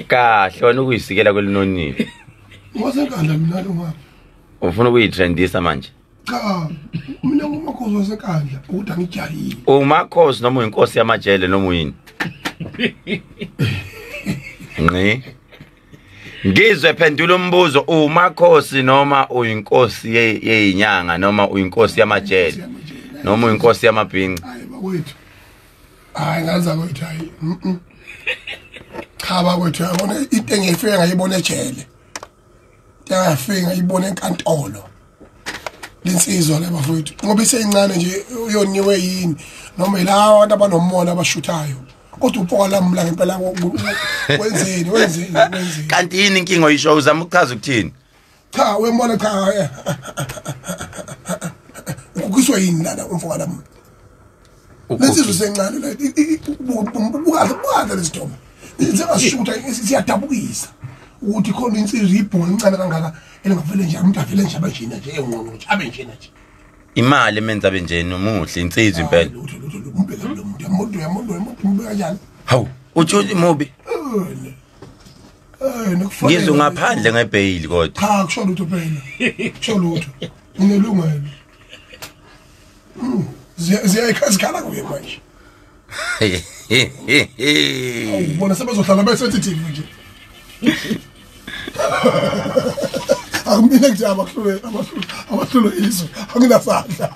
Kahle wena ukuyisikela kwelinonile. Wasenkandla mina lo ngapha. Ufuna ukuyitrendisa manje? Cha, mina ngumakhosi wasenkandla ukuthi angijahile. Umakhosi noma uyinkosi yamajele noma uyini? Ngqi. Ngizwe phendula umbuzo, umakhosi noma uyinkosi yeyinyanga noma uyinkosi yamajele noma uyinkosi yamabhinci? Hayi bakwethu. Hayi ngaza kwethu hayi. Cha bakwethu yabona into engiyifika ngayibona ejele. Ngiyafika ngayibona enkantolo. Linsizwa le bafowethu ngoba iseyincane nje uyoniwe yini noma yilawa abantu abanomona abashuthayo, kodwa upoka lamula ngempela wenzeni wenzeni wenzeni. Kanti yini inkinga oyisho, uzama ukuchaza ukuthini? Cha wembona cha ukukiswa yini lana umfoka lamula lensizwa isencane la buka lesithombe njengasishutha siyadabukisa ukuthi khona insizwa ibhonga encane kangaka elingavele nje umuntu avele nje abanjena nje enqono nje abe njena nje. Imali emenza benjena umuhle insizwa impela. Lutho lutho umbheka lo muntu umuntu umuntu umuntu kanjani? Hawu uthi mubi. Ngizwe ngaphandle ngebhayili kodwa. Cha kusho lutho phela. Kusho lutho. Nginelungelo. Ziyayikhazikhala kuye manje. Ubona sebezohlala be-sensitive nje. Akumina nje abahlule abahlule izwe anginasandla.